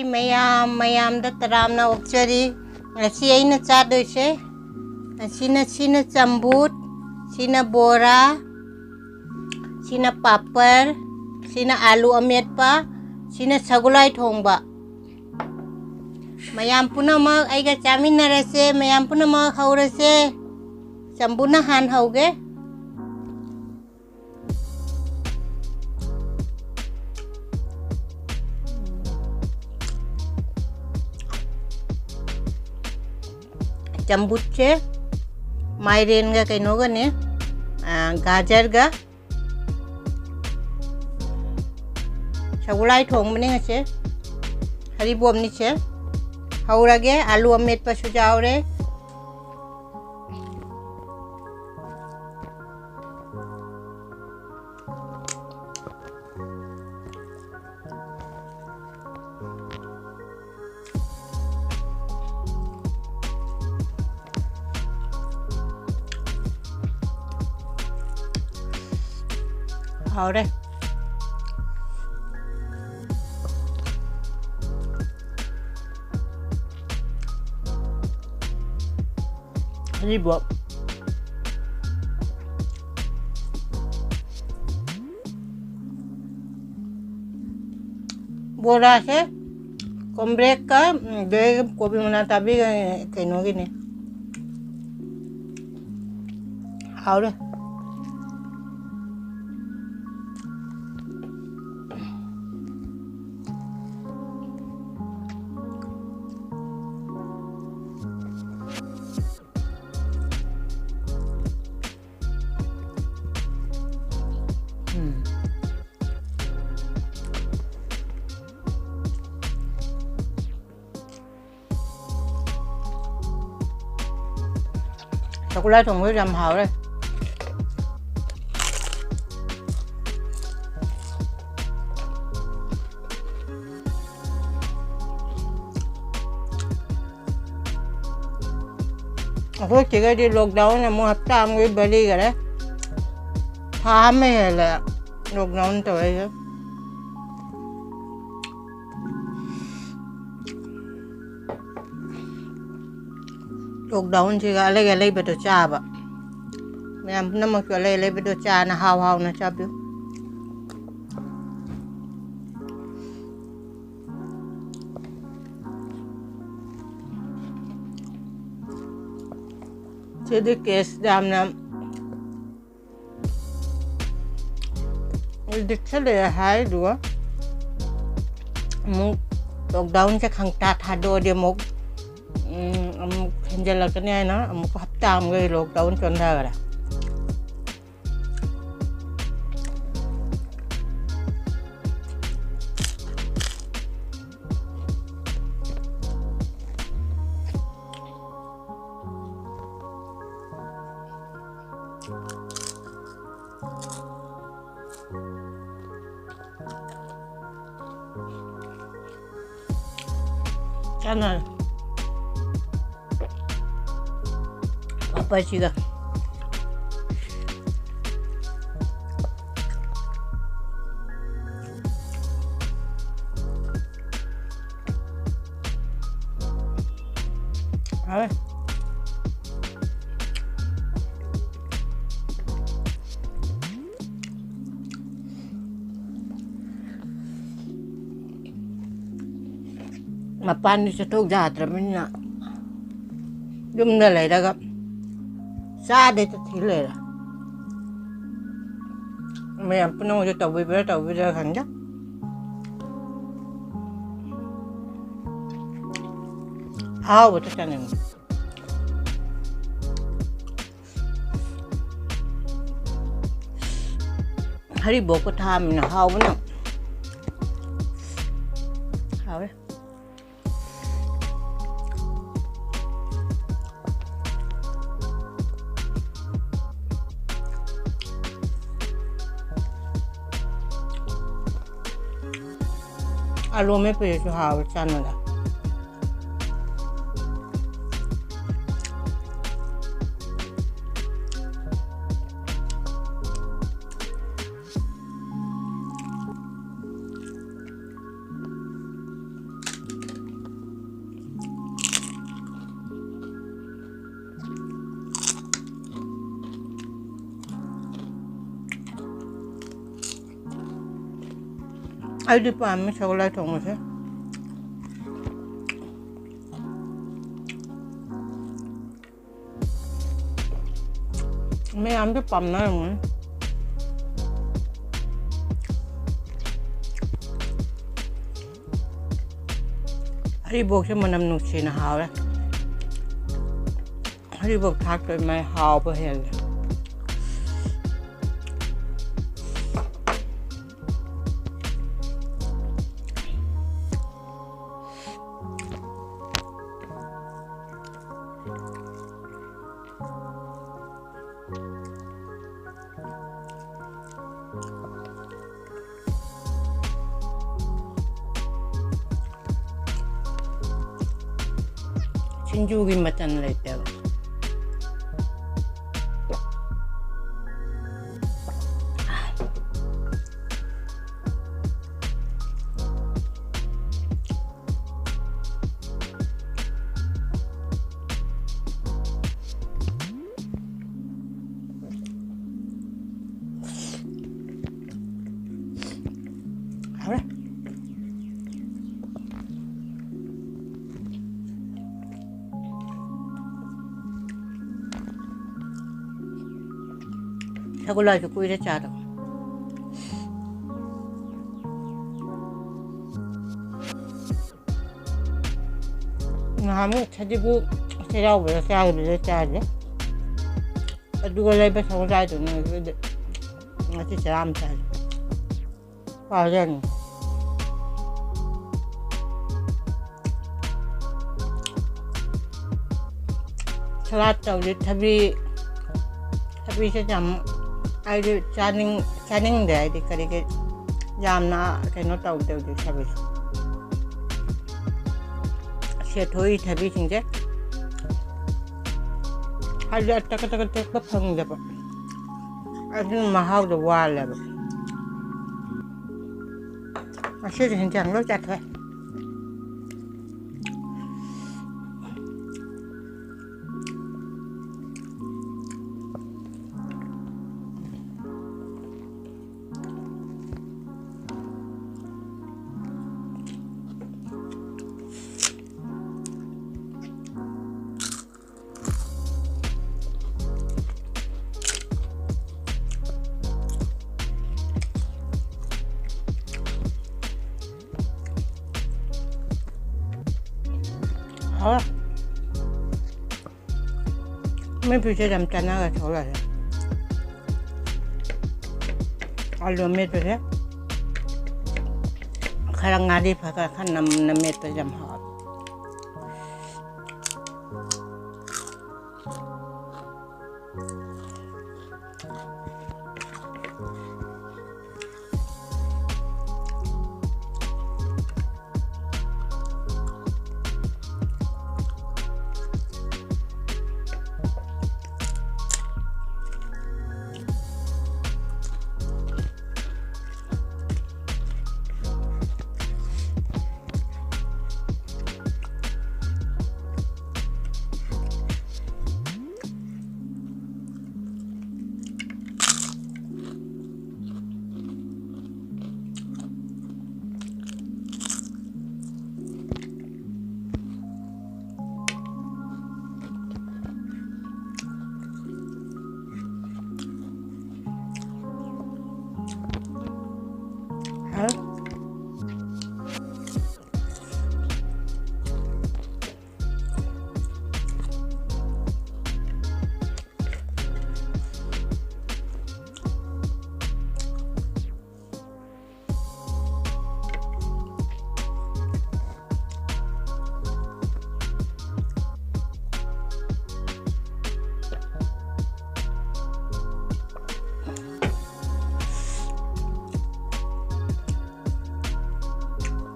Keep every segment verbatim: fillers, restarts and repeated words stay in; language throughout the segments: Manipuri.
ꯃꯌꯥꯝ ꯃꯌꯥꯝꯗ ꯇꯔꯥꯝꯅ ꯑꯣꯛꯆꯔꯤ꯫ ꯉꯁꯤ ꯑꯩꯅ ꯆꯥꯗꯣꯏꯁꯦ, ꯑꯁꯤꯅ, ꯁꯤꯅ ꯆꯝꯕꯨꯠ, ꯁꯤꯅ ꯕꯣꯔꯥ, ꯁꯤꯅ ꯄꯥꯄꯔ, ꯁꯤꯅ ꯑꯥꯂꯨ ꯑꯃꯦꯠꯄ, ꯁꯤꯅ ꯁꯒꯣꯜꯍꯋꯥꯏ ꯊꯣꯡꯕ꯫ ꯃꯌꯥꯝ ꯄꯨꯝꯅꯃꯛ ꯑꯩꯒ ꯆꯥꯃꯤꯟꯅꯔꯁꯦ, ꯃꯌꯥꯝ ꯄꯨꯝꯅꯃꯛ ꯍꯧꯔꯁꯦ꯫ ꯆꯝꯕꯨꯅ ꯍꯥꯟ ꯍꯧꯒꯦ꯫ ꯆꯝꯕꯨꯠꯁꯦ ꯃꯥꯏꯔꯦꯟꯒ ꯀꯩꯅꯣꯒꯅꯦ, ꯑ, ꯒꯥꯖꯔꯒ꯫ ꯁꯒꯣꯜꯍꯋꯥꯏ ꯊꯣꯡꯕꯅꯦ ꯉꯁꯤ꯫ ꯍꯔꯤꯕꯣꯞꯅꯤꯁꯦ꯫ ꯍꯧꯔꯒꯦ, ꯑꯥꯂꯨ ꯑꯃꯦꯠꯄꯁꯨ ꯌꯥꯎꯔꯦ꯫ ꯍꯥꯎꯔꯦ꯫ ꯑꯁꯤꯕꯨ ꯕꯣꯔꯥꯁꯦ ꯀꯣꯝꯕ꯭ꯔꯦꯛꯀ, ꯎꯝ, ꯑꯗꯩ ꯀꯣꯕꯤ ꯃꯅꯥ ꯇꯥꯕꯤꯒ ꯀꯩꯅꯣꯒꯤꯅꯦ꯫ ꯍꯥꯎꯔꯦ꯫ ꯎꯝ꯫ ꯁꯒꯣꯜꯍꯋꯥꯏ ꯊꯣꯡꯕꯁꯨ ꯌꯥꯝ ꯍꯥꯎꯔꯦ꯫ ꯑꯩꯈꯣꯏ ꯁꯤꯒꯗꯤ lockdown ꯑꯃꯨꯛ ꯍꯞꯇꯥ ꯑꯃꯒꯤ ꯕꯥꯔꯤꯈꯔꯦ꯫ ꯊꯥ ꯑꯃ ꯍꯦꯜꯂꯦ lockdown ꯇꯧꯔꯛꯏꯁꯦ꯫ ꯂꯣꯛꯗꯥꯎꯟꯁꯤꯒ ꯑꯂꯩ ꯑꯂꯩꯕꯗꯣ ꯆꯥꯕ꯫ ꯃꯌꯥꯝ ꯄꯨꯝꯅꯃꯛꯁꯨ ꯑꯂꯩ ꯑꯂꯩꯕꯗꯣ ꯆꯥꯅ ꯍꯥꯎ ꯍꯥꯎꯅ ꯆꯥꯕꯤꯌꯨ꯫ ꯁꯤꯗꯤ ꯀꯦꯁ ꯌꯥꯝꯅ ꯑꯦꯗꯤꯛꯁꯟ ꯂꯩꯔꯦ ꯍꯥꯏꯗꯨꯒ ꯑꯃꯨꯛ ꯂꯣꯛꯗꯥꯎꯟꯁꯦ ꯈꯪꯇꯥ ꯊꯥꯗꯣꯛꯑꯗꯤ ꯑꯃꯨꯛ, ꯎꯝ, ꯑꯃꯨꯛ ꯍꯦꯟꯖꯜꯂꯛꯀꯅꯤ ꯍꯥꯏꯅ ꯑꯃꯨꯛ ꯍꯞꯇꯥ ꯑꯃꯒꯤ ꯂꯣꯛꯗꯥꯎꯟ ꯆꯣꯟꯊꯈ꯭ꯔꯦ꯫ ꯆꯥꯟꯅꯔꯦ꯫ ꯄꯥꯄꯔꯁꯤꯒ꯫ ꯍꯥꯎꯋꯦ꯫ ꯃꯄꯥꯟꯗꯤ ꯆꯠꯊꯣꯛ ꯌꯥꯗ꯭ꯔꯕꯅꯤꯅ ꯌꯨꯝꯗ ꯂꯩꯔꯒ ꯆꯥꯗꯦ ꯆꯠꯊꯤ ꯂꯩꯔꯦ꯫ ꯃꯌꯥꯝ ꯄꯨꯝꯅꯃꯛꯁꯨ ꯇꯧꯕꯤꯕ꯭ꯔꯥ ꯇꯧꯕꯤꯗ꯭ꯔꯥ ꯈꯪꯗꯦ꯫ ꯑꯍꯥꯎꯕꯇ ꯆꯥꯅꯤꯡꯉꯤ꯫ ꯍꯔꯤꯕꯣꯞꯀ ꯊꯥꯃꯤꯅ ꯍꯥꯎꯕꯅ꯫ ꯍꯥꯎꯔꯦ꯫ ꯑꯂꯨ ꯑꯃꯦꯠꯄꯁꯤꯁꯨ ꯍꯥꯎꯋꯦ ꯆꯥꯟꯅꯗ꯫ ꯑꯩꯗꯤ ꯄꯥꯝꯃꯤ ꯁꯒꯣꯜ ꯍꯋꯥꯏ ꯊꯣꯡꯕꯁꯦ꯫ ꯃꯌꯥꯝꯁꯨ ꯄꯥꯝꯅꯔꯝꯒꯅꯤ꯫ ꯍꯔꯤꯕꯣꯞꯁꯦ ꯃꯅꯝ ꯅꯨꯡꯁꯤꯅ ꯍꯥꯎꯔꯦ꯫ ꯍꯔꯤꯕꯣꯞ ꯊꯥꯛꯇꯣꯏ ꯃꯥꯏ ꯍꯥꯎꯕ ꯍꯦꯜꯂꯦ꯫ ꯁꯤꯡꯖꯨꯒꯤ ꯃꯆꯜ ꯂꯩꯇꯦꯕ꯫ ꯍꯥꯎꯔꯦ꯫ ꯁꯒꯣꯜ ꯍꯋꯥꯏꯁꯨ ꯀꯨꯏꯔꯦ ꯆꯥꯗꯕ꯫ ꯅꯍꯥꯟꯃꯨꯛ ꯁꯖꯤꯕꯨ ꯆꯩꯔꯥꯎꯕꯗ ꯆꯥꯈꯤꯕꯗꯨꯗ ꯆꯥꯗꯦ꯫ ꯑꯗꯨꯒ ꯂꯩꯕ ꯁꯒꯣꯜ ꯍꯋꯥꯏꯗꯨꯅꯦ ꯑꯗꯨꯗꯤ꯫ ꯉꯁꯤ ꯆꯔꯥ ꯑꯃ ꯆꯥꯏ꯫ ꯄꯥꯖꯅꯤ꯫ ꯁꯂꯥꯠ ꯇꯧꯔꯤ ꯊꯕꯤ꯫ ꯊꯕꯤꯁꯦ ꯌꯥꯝ ꯑꯩꯗꯤ ꯆꯥꯅꯤꯡ-, ꯆꯥꯅꯤꯡꯗꯦ꯫ ꯍꯥꯏꯗꯤ ꯀꯔꯤꯒꯤ ꯌꯥꯝꯅ ꯀꯩꯅꯣ ꯇꯧꯗꯦ ꯍꯧꯖꯤꯛ ꯊꯕꯤꯁꯦ꯫ ꯁꯦꯠꯊꯣꯛꯏ ꯊꯕꯤꯁꯤꯡꯁꯦ꯫ ꯍꯥꯏꯗꯤ ꯑꯇꯀ ꯇꯀ ꯇꯦꯛꯄ ꯐꯪꯗꯕ꯫ ꯑꯗꯨꯅ ꯃꯍꯥꯎꯗꯣ ꯋꯥꯠꯂꯦꯕ꯫ ꯉꯁꯤꯗꯤ ꯍꯤꯟꯖꯥꯡ ꯂꯣꯏ ꯆꯥꯊꯣꯛꯑꯦ꯫ ꯑꯃꯦꯠꯄꯁꯦ ꯌꯥꯝ ꯆꯥꯟꯅꯒ ꯊꯣꯛꯂꯛꯑꯦ꯫ ꯑꯂꯨ ꯑꯃꯦꯠꯄꯁꯦ ꯈꯔ ꯉꯥꯔꯤ ꯐꯔꯒ ꯈꯔ ꯅꯝꯅ ꯃꯦꯠꯄꯁꯦ ꯌꯥꯝ ꯍꯥꯎꯋꯦ꯫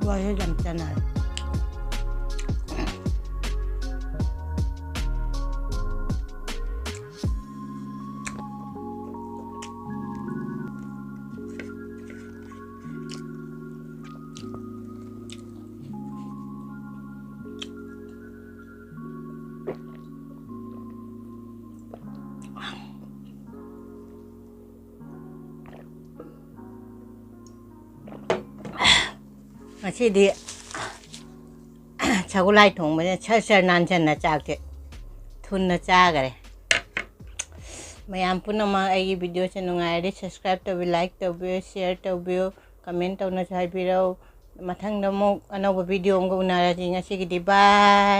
ꯋꯥꯍꯦ ꯌꯥꯝ ꯆꯥꯟꯅꯔꯦ꯫ ꯉꯁꯤꯗꯤ ꯁꯒꯣꯜꯍꯋꯥꯏ ꯊꯣꯡꯕꯅ ꯁꯔ ꯁꯔ ꯅꯥꯟꯁꯟꯅ ꯆꯥꯛꯁꯦ ꯊꯨꯅ ꯆꯥꯈꯔꯦ꯫ ꯃꯌꯥꯝ ꯄꯨꯝꯅꯃꯛ ꯑꯩꯒꯤ videoꯁꯦ ꯅꯨꯡꯉꯥꯏꯔꯗꯤ subscribe ꯇꯧꯕꯤꯌꯨ, like ꯇꯧꯕꯤꯌꯨ, share ꯇꯧꯕꯤꯌꯨ, comment ꯇꯧꯅꯁꯨ ꯍꯥꯏꯕꯤꯔꯛꯎ꯫ ꯃꯊꯪꯗ ꯑꯃꯨꯛ ꯑꯅꯧꯕ video ꯑꯃꯒ ꯎꯅꯔꯁꯤ꯫ ꯉꯁꯤꯒꯤꯗꯤ bye꯫